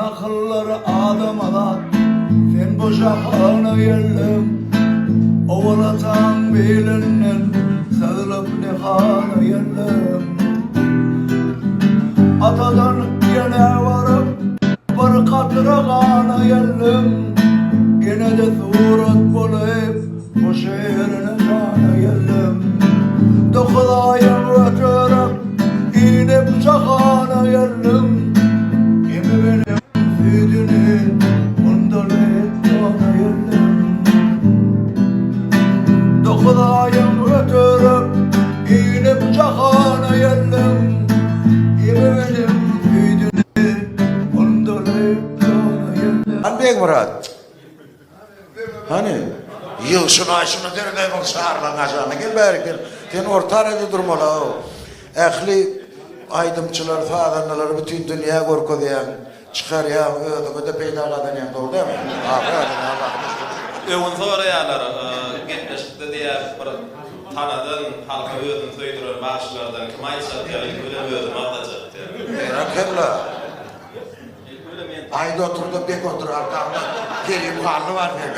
Akyldar adamzat, sen bu jahana geldiň, Owal ataň bilinden syzylyp nihana geldiň. Atadan ýene baryp, bir katra gana geldiň, Ene-de surat bolup, bu şeýrine jana geldiň. Dokuz aýyň ötürip, inip jahana geldiň, Emip-eneň süýdüni mundalyp dona geldiň. Dokuz aýyň ötürip, inip jahana geldiň, Emip-eneň süýdüni mundalyp dona geldiň. Hany Begmyrat? Hany? Ýygşynaý şuny seredeý bul şarlaň ajagyna. Gel bäri gel. Sen orta arada durmaly-ow. Ähli aýdymçylary, sazandalary bütin dünýä görkezýäň, çykarýaň, özüňe-de peýda gazanýaň, dogry dälmi? Aferin, Allahym şükür. Öwün soraýarlar gepleşikde diýýär bir tanadan halka özüni söýdüren bagşylardan kim aýtjak diýýär ilki bilen özümi agzajak diýýär. Berekella. Aýda oturda bek otur arkaňda Kerim Hally bar seň.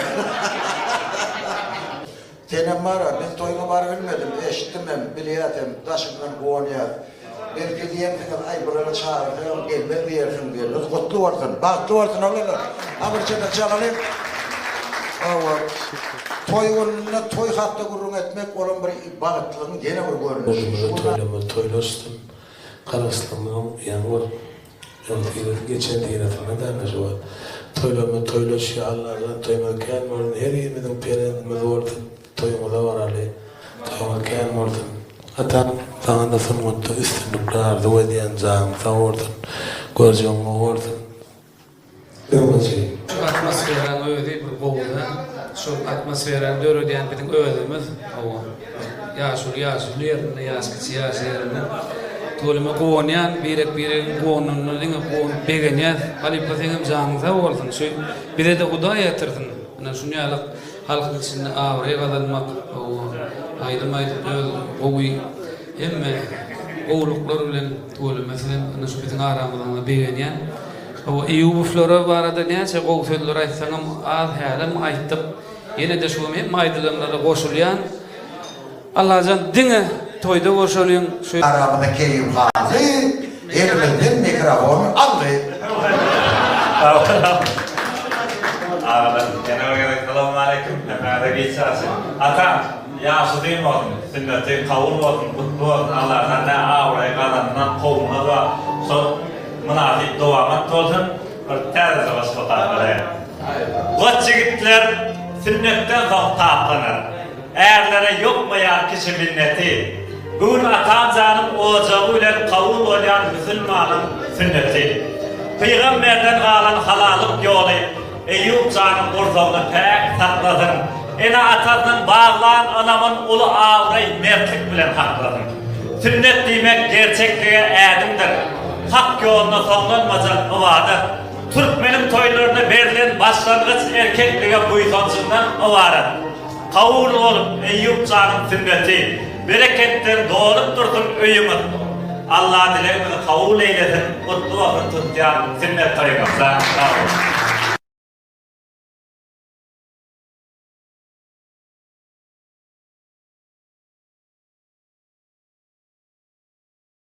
Senem bara men toýuňa barybilmedim eşitdimem bilýäsem daşyňdan guwanýas. Belki diýensiňiz aý bulary çagyrsagam gelmez diýersiň diýenler gutly bolsun bagtly bolsun oglanlar a bir çeper çalalyň. Hawa toý gününde toý hakda gürrüň etmek olam bir bagtlygyň ýene bir görnüşi. Özümize toýlamyz toýlaşsyn. Garaşsyzlygymyzyň ýaňy bir öňüsyrasy geçen syrasynda däl-de şu wagt. Toýlarymyz toýlaşýar, Allajan toýumyz kän bolsun, her birimiziň perzendimiz bolsun, toýuňyza baraly, toýuňyz kän bolsun. Atam saňa-da sungatda üstünlikler arzuw edýän, janyň sag bolsun, görjegiň gowy bolsun. Öňe. Şu atmosferaň özi bir gowy-da. Şu atmosferany döredýän biziň özümiz. Hawa. Ýaşuly ýaşuly ýerinde, ýaş kiçi ýaş ýerinde. Tüweleme guwanýan, birek-biregiň guwananyna diňe guwanyp begenýäs. Halypa seňem janyň sag bolsun. Şu bize-de Hudaý ýetirsin. Ine şuny ýaly halkyň içinde abraý gazanmak, hawa, aýdym aýdyp öz gowy hemme gowulyklar bilen tüweleme sizem ine şu biziň aramyzda begenýän. Hawa, Eýýubowlara barada näçe gowy sözler aýtsaňam az, hälem aýtdyk. Ýene-de şu hemme aýdylanlara goşulýan. Allajan diňe toýda görşeliň. Şu. Aramyzda Kerim Hally elimizden mikrofony aldy. Agalar ýene bir gezek salowmaleýkim hemmäňize giç ýagşy. Atam ýaşy uzyn bolsun, sünneti kabul bolsun, gutly bolsun Allajan nä abraý gazanylan kowumyňyz bar şol Mynasyp dowamat bolsun, bir täzeje goşgy okap beräýiň. Goç ýigitler sünnetden soň taplanar, Ärlere ýokmaýar kişi minneti. Bu gün atam janyň ojagy bilen kabul bolýan musulmanyň sünneti. Pygamberden galan halallyk ýoly Eýýup janyň gursagyny päk saklasyn, ene-atasynyň baglan ynamyn uly abraý, mertlik bilen saklasyn. Sünnet diýmek gerçeklige ädimdir. Hak ýolunda soňlanmajak ybadat. Türkmeniň toýlarynda berlen başlangyç erkeklige buýsanjyndan ybarat. Kabul bolup Eýýup janyň sünneti, bereketden dolup dursun öýüňiz. Allah dilegimizi kabul eýlesin, gutly bolsun tutýan sünnet toýuňyz. Sag boluň.